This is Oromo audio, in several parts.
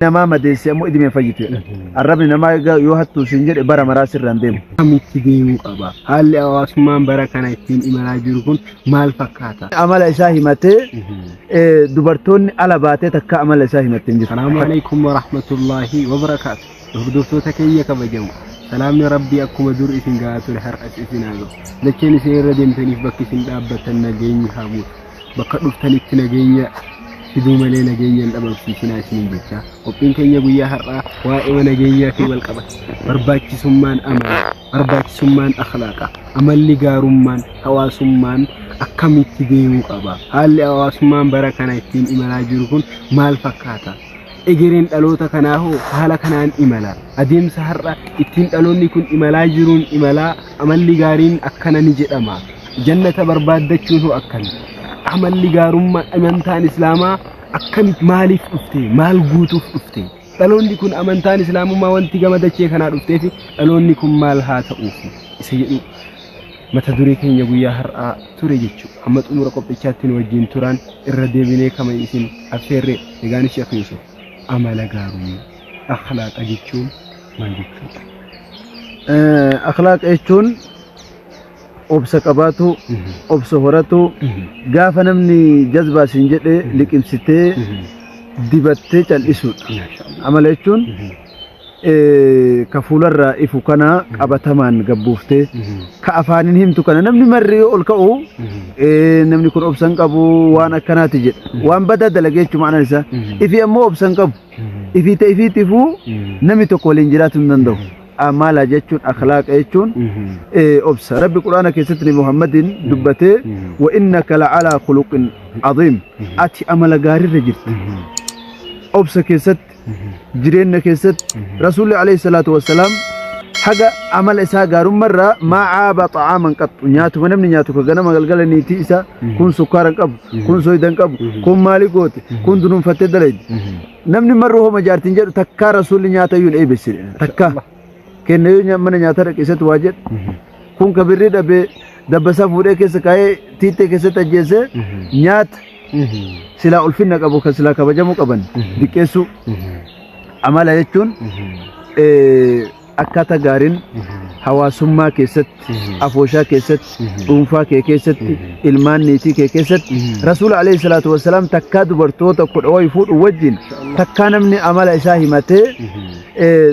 Namaa madeesse ammoo idimeen fayyitu jedhan. Arrabni namaa egaa yoo hattuu siin jedhe bara maraa sirraan deemu. Akkamitti deemuu qaba? Haalli hawaasummaan bara kana ittiin imalaa jiru kun maal fakkaata? Amala isaa himatee dubartoonni ala baatee takka amala isaa himattee hin jirtu. Salaamu alaikum warahmatullaahi wabarakaatu. Hordoftoota keenya kabajamu. Salaamni Rabbii akkuma dur isin gahaa ture har'as isin haa gahu. Dacheen isin irra deemtaniif bakki isin dhaabbattan nageenyi haa guutu. Bakka dhuftanitti nageenya fiduu malee nageenya hin dhabamsiisinaa isiniin jechaa. Qophiin keenya guyyaa har'aa waa'ee nageenyaatiin wal qabata. Barbaachisummaan amalaa, barbaachisummaan akhlaaqa, amalli gaarummaan, hawaasummaan akkamitti deemuu qaba? Haalli hawaasummaan bara kana ittiin imalaa jiru kun maal fakkaata? Egereen dhaloota kanaa hoo haala kanaan imala? Adeemsa har'a ittiin dhaloonni kun imalaa jiruun imalaa amalli gaariin akkana ni jedhama. Jannata barbaaddachuun hoo akkami? Amalli gaarummaa amantaan Islaamaa akkamitti maaliif dhufte? Maal guutuuf dhufte? Dhaloonni kun amantaan Islaamummaa wanti gama dachee kanaa dhufteef dhaloonni kun maal haa ta'uuf? Isa jedhu mata duree keenya guyyaa har'aa ture jechuudha. Hamma xumura qophichaatti nu wajjin turaan irra deebinee kama isin affeerre. Egaan Sheekh Yuusuf, amala gaarummaa akhlaaqa jechuun maal jechuudha? Akhlaaqa jechuun obsa qabaatu, obsa horatu, gaafa namni jazbaa siin jedhe liqimsitee dibattee cal'isuudha. Amala jechuun ka fuularraa ifu kana qabatamaan gabbuuftee ka afaaniin himtu kana namni marri yoo ol ka'u namni kun obsa hin qabu waan akkanaati jedha. Waan badaa dalagee jechuun ma'anaan isaa. Ifi ammoo obsa hin qabu. Ifii ta'e ifiitifuu namni tokko waliin jiraachuu hin danda'u. Amala jechuun akhlaaqa jechuun obsa. Rabbi Quraana keessatti Nabi Muhammadin dubbatee wa innaka la'alaa khuluqin aziim. Ati amala gaariirra jirta. Obsa keessatti, jireenya keessatti Rasuulli alayhi salaatu wassalaam haga amala isaa gaarummarraa maa caaba xa'aaman qaxxu nyaatuma namni nyaatu ka ganama galgala niitii isaa kun sukkaara hin qabu, kun soyda hin qabu, kun maali goote, kun dunuunfattee dalaydi. Namni marruu homa jaartiin jedhu takkaa Rasuulli nyaata iyyuu hin eebessine. Takkaa. Kenna yoo mana nyaataa dhaqe isatti waa jedhu. Kun ka birrii dhabee dabbasaa fuudhee keessa kaa'ee tiittee keessatti ajjeesee nyaata silaa ulfinna qabu kan silaa kabajamuu qaban diqqeessuu. Amala jechuun akkaataa gaariin hawaasummaa keessatti, afooshaa keessatti, dhuunfaa kee keessatti, ilmaan niitii kee keessatti, Rasuula alayhi salaatu wassalaam takkaa dubartoota 10 fuudhu wajjin takkaa namni amala isaa himatee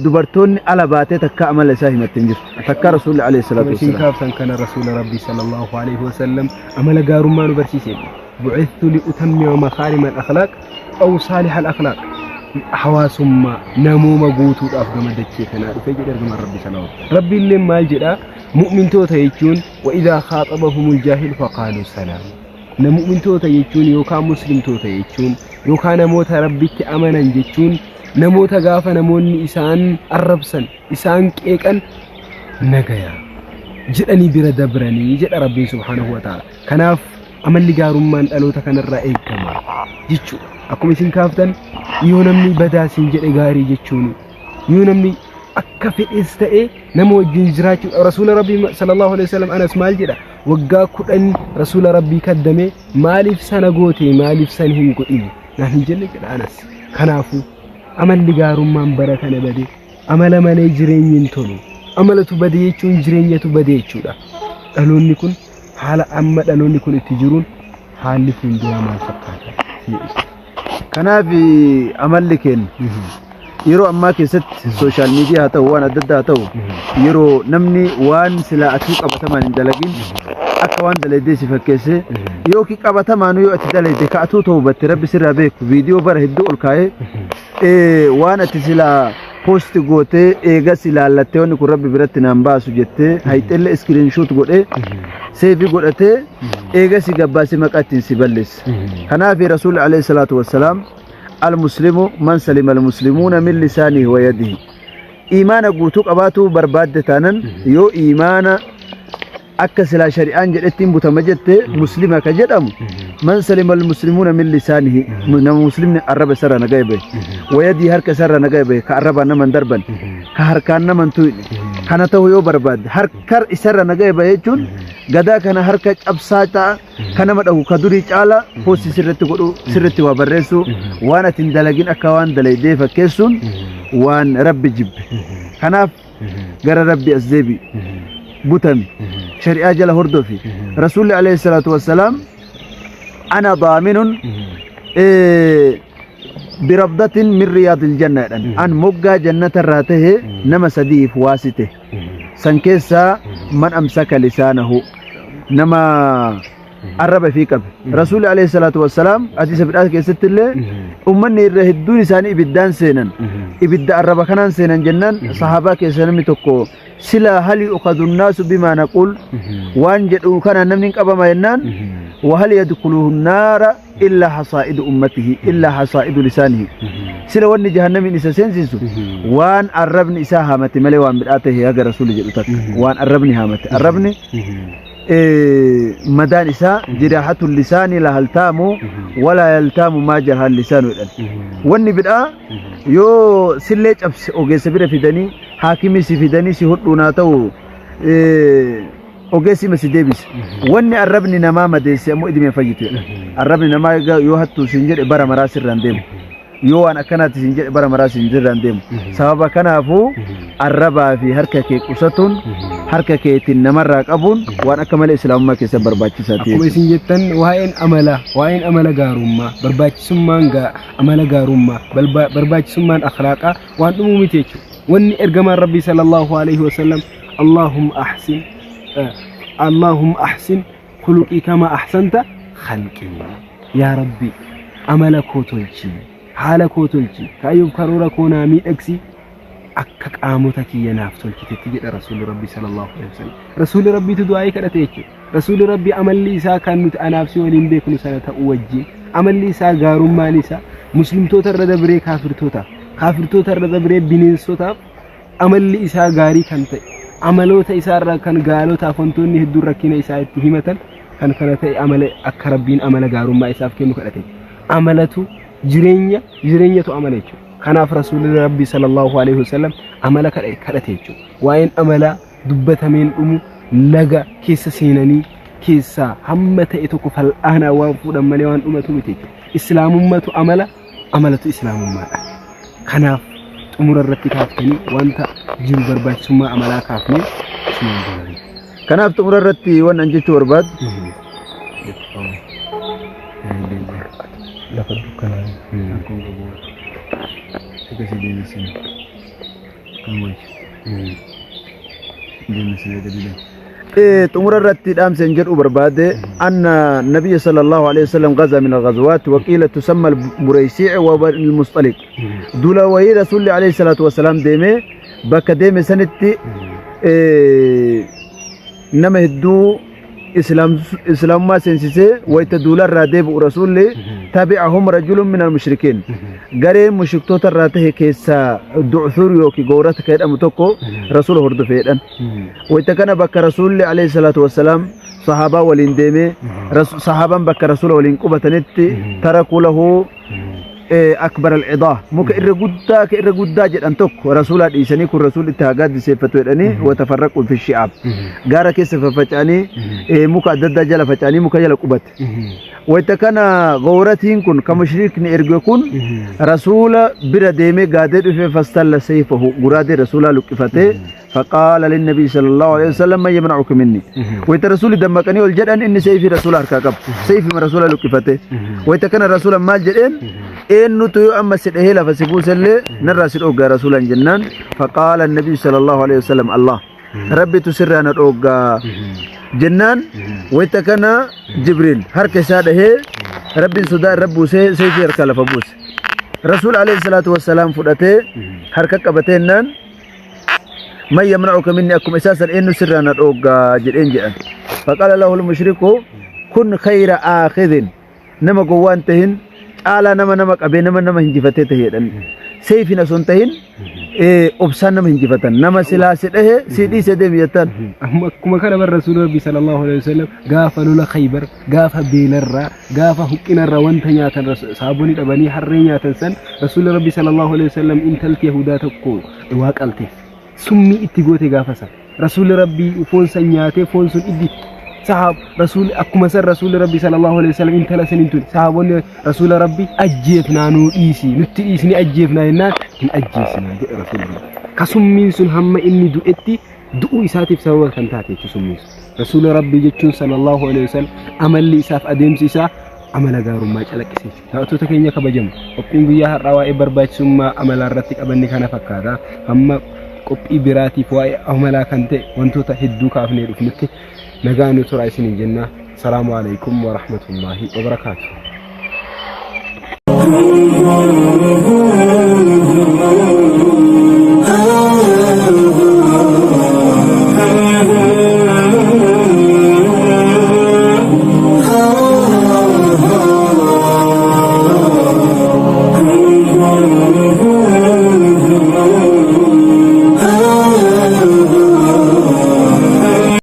dubartoonni ala baatee takkaa amala isaa himattee hin jirtu. Takkaa Rasuulli alayhi salaatu Akkuma isin wassalaam. kaaftan kana Rasuula Rabbii sallallahu alaihi wasallam amala gaarummaa nu barsiise. Bu'ithtu li utammima makaarima al-akhlaaq aw saalih al-akhlaaq. Hawaasummaa namooma guutuudhaaf gama dachee kanaa dhufe jedhe ergamaan Rabbi sallallahu alaihi wasallam. Rabbi illee maal jedha? Mu'mintoota jechuun wa idhaa khaaxabahumul jaahilu faqaaluu salaam. Na mu'mintoota jechuun yookaan muslimtoota jechuun yookaan namoota Rabbitti amanan jechuun namoota gaafa namoonni isaan arrabsan isaan qeeqan nagaya jedhanii bira dabranii jedha Rabbiin subhaanahu wa ta'ala. Kanaaf amalli gaarummaan dhaloota kanarraa eegama jechuudha. Akkuma isin kaaftan yoo namni badaa siin jedhe gaarii jechuun yoo namni akka fedhes ta'e nama wajjin jiraachuu Rasuula Rabbii sallallahu alaihi wasallam Anas maal jedha waggaa 10 Rasuula Rabbii kaddame maaliif sana goote maaliif san hin godhin naan hin jenne jedha Anas. Kanaafuu amalli gaarummaan bara kana bade amala malee jireenyi hin tolu. Amalatu bade jechuun jireenyatu bade jechuudha. Dhaloonni kun haala amma dhaloonni kun itti jiruun haalli fuulduraa maal fakkaata? Kanaaf amalli keenya yeroo ammaa keessatti sooshaal miidiyaa haa ta'u waan adda addaa haa ta'u yeroo namni waan silaa atuu qabatamaan hin dalagin akka waan dalaydee si fakkeessee yookiin qabatamaan yoo ati dalayde ka atuu ta'u batte rabbi sirraa beeku viidiyoo bara hedduu ol kaa'ee waan ati silaa post gootee eegas ilaallattee wanni kun rabbi biratti naan baasu jettee hayxellee iskiriinshuut godhee seefii godhatee eegas gabbaasee maqaa ittiin si balleessa. Kanaaf Rasuulli alayhi salaatu wassalaam al-muslimu man salima al-muslimuuna min lisaanihi wa yadihi. Iimaana guutuu qabaatuu barbaadde taanan yoo iimaana akka silaa shari'aan jedhetti hin butama jette muslima ka jedhamu man salima almuslimuuna min lisaanihi nama muslimni arraba isarraa nagaya bahe wayadii harka isarraa nagaya bahe ka arrabaan nama hin darban ka harkaan nama hin tuyne kana ta'uu yoo barbaadde harka isarraa nagaya bahe jechuun Gadaa kana harka cabsaa ta'a kan nama dhahu ka durii caala poostii sirritti godhu, sirritti waa barreessu, waan ati hin dalagin akka waan dalaydee fakkeessuun waan Rabbi jibbe. Kanaaf gara Rabbi as deebi, butami, shari'aa jala hordofi. Rasuulli alayhi salaatu wassalaam ana daaminun birabdatin min riyaadil janna jedhan. An moggaa jannata irraa tahe nama sadiif waasite. San keessaa man amsaka lisaanahu, nama arraba ifii qabe. Rasuulli alayhi salaatu wassalaam hadiisa bidhaa keessatti illee ummanni irra hedduun isaanii ibiddaan seenan, ibidda arraba kanaan seenan jennaan, sahaabaa keessa namni tokko sila hal yu'khadhu nnaasu bimaa naquul, waan jedhu kanaan namni hin qabama jennaan, wa hal yadkhuluhu nnaara illaa hasaa'idu ummatihi illaa hasaa'idu lisaanihi, sila wanni jahannamiin isa seensisu waan arrabni isaa haamate malee waan bidhaa ta'e haga Rasuulli jedhu takka waan arrabni haamate. Arrabni madaan isaa jiraahatu lisaani la haltaamu walaa yaltaamu maa jahaan lisaanu jedhan. Wanni bidhaa yoo sillee cabse ogeessa bira fidanii, haakimii si fidanii si hodhuun haa ta'u, ogeessi ma si deebise. Wanni arrabni namaa madeesse ammoo idimee fayyitu jedha. Arrabni namaa egaa yoo hattuu siin jedhe bara maraa sirraan deemu, yoo waan akkanaatti siin jedhe bara maraa siin sirraan deemu. Sababa kanaafuu arrabaa fi harka kee qusatuun, harka keetiin namarraa qabuun waan akka malee islaamummaa keessa barbaachisaa ta'e. Akkuma isin jettan, waa'een amala, waa'een amala gaarummaa, barbaachisummaan amala gaarummaa, barbaachisummaan akhlaaqaa waan dhumuu miti jechuudha. Wanni ergamaan Rabbii sallallahu alaihi wasallam Allahumma ahsin Allahumma ahsin khuluqii kama ahsanta khalqii, yaa Rabbi amala koo tolchi, haala koo tolchi, kaayyoof karoora koo naa miidhagsi akka qaamota kiyya naaf tolchitetti jedha Rasuulli Rabbii sallallahu alaihi wasallam. Rasuulli Rabbiitu du'aa'ii kadhate jechuudha. Rasuulli Rabbii amalli isaa kan nuti anaaf si waliin beeknu sana ta'uu wajjin amalli isaa, gaarummaan isaa muslimtoota irra dabree kaafirtootaaf, kaafirtoota irra dabree bineensotaaf amalli isaa gaarii kan ta'e, amaloota isaa irraa kan gaalotaaf wantoonni hedduun rakkina isaa itti himatan kan kana ta'e, amala akka Rabbiin amala gaarummaa isaaf kennu kadhate. Amalatu jireenya, jireenyatu amala jechuudha. Kanaaf Rasuulli Rabbii sallallahu alaihi wasallam amala kadhate jechuudha. Waa'een amalaa dubbatameen dhumu, laga keessa seenanii keessaa hamma ta'e tokko fal'aanaa waan fuudhan malee waan dhumatu miti jechuudha. Islaamummatu amala, amalatu islaamummaadha. Kanaaf xumura irratti kaaftanii wanta jiru barbaachisummaa amalaa kaafnee isumaan goolabna. Kanaaf xumura irratti waan an jechuu barbaadu lafa dukkanaa akkuma qabu akkasii deemsine kan wayya deemsine dabila. Xumura irratti dhaamseen jedhu barbaade anna nabiyya sallallahu alaihi wasallam gaza min al-ghazawat wa qila tusamma al-muraysi' wa bani al-mustaliq. Duula wayii Rasuulli alayhi salaatu wasalaam deeme, bakka deeme sanitti nama hedduu islaamummaa seensisee wayita duula irraa deebi'u Rasuulli tabi'ahum rajulun min al-mushrikiin, gareen mushriktoota irraa tahe keessaa Du'thur yookiin Gowrata kan jedhamu tokko Rasuula hordofeedhan. Wayita kana bakka Rasuulli alayhi salaatu wassalaam sahaabaa waliin deemee, sahaabaan bakka Rasuula waliin qubatanitti tarakuu lahu akbar al-cidaa, muka irra guddaa ka irra guddaa jedhan tokko Rasuulaa dhiisanii, kun Rasuulli itti haa gaaddiseeffatu jedhanii, watafarraqu fi shi'aab, gaara keessa faffaca'anii, muka adda addaa jala faca'anii muka jala qubate. Wayita kana gowratiin kun ka mushrikni erge kun Rasuula bira deemee gaadee dhufe, fastalla sayfahu, guraadee Rasuulaa luqqifatee, فقال للنبي صلى الله عليه وسلم من يمنعك مني. ويت رسول دمقني والجدن إني سيفي رسول harkaa qabu sayfii Rasuula luqqifate. Wayita kana Rasuula maal jedheen? Eenyutu yoo amma si dhahee lafa si buusellee narraa si dhooggaa Rasuulaan jennaan, فقال النبي صلى الله عليه وسلم الله, Rabbitu sirraa na dhooggaa jennaan, wayita kana Jibriil harka isaa dhahee Rabbiin sodaa irra buusee sayfii harkaa lafa buuse. Rasuul alayhi salaatu wassalaam fudhatee harka qabateennaan, man yamna'uka minni, akkuma isaa san eenyu sirraa na dhooggaa jedheen jedhan. Faqala lahu al-mushriku kun khayra aakhidhin, nama gowwaan tahin caalaa nama nama qabee nama nama hinjifatee tahe jedhan. Seeyfiin osoo hin tahin obsaan nama hinjifatan, nama silaa si dhahe si dhiise deemi jettan. Amma akkuma kana bar Rasuulli Rabbii sallallahu alaihi wasallam gaafa lola Khaybar, gaafa beelarraa, gaafa huqqinarraa wanta nyaatan saabonni dhabanii harree nyaatan san, Rasuulli Rabbii sallallahu alaihi wasallam intalti Yahudaa tokko waa qalteef summii itti goote. Gaafa san Rasuulli Rabbii foon san nyaatee foon sun iddi Sahaab rasuulli akkuma san rasuulli Rabbi sallallahu alaihi wasallam intala san hin tune. Sahaabonni rasuula Rabbi ajjeefnaa nuu dhiisi nutti dhiisi ni ajjeefnaa jennaan hin ajjeesinaa jedhe rasuulli Rabbi. Ka summiin sun hamma inni du'etti du'uu isaatiif sababa kan taate jechuudha summiin sun. Rasuula Rabbii jechuun sallallahu alaihi wasallam amalli isaaf adeemsi isaa amala gaarummaa calaqqisiisa. Daawwattoota keenya kabajamu qophiin guyyaa har'aa waa'ee barbaachisummaa amalaa irratti qabanne kana fakkaata. Hamma qophii biraatiif waa'ee amalaa kan ta'e wantoota hedduu kaafnee dhufnutti nagaa nu turaa isiniin jenna. Salaamu alaikum wa rahmatullaahi wa barakaatuh.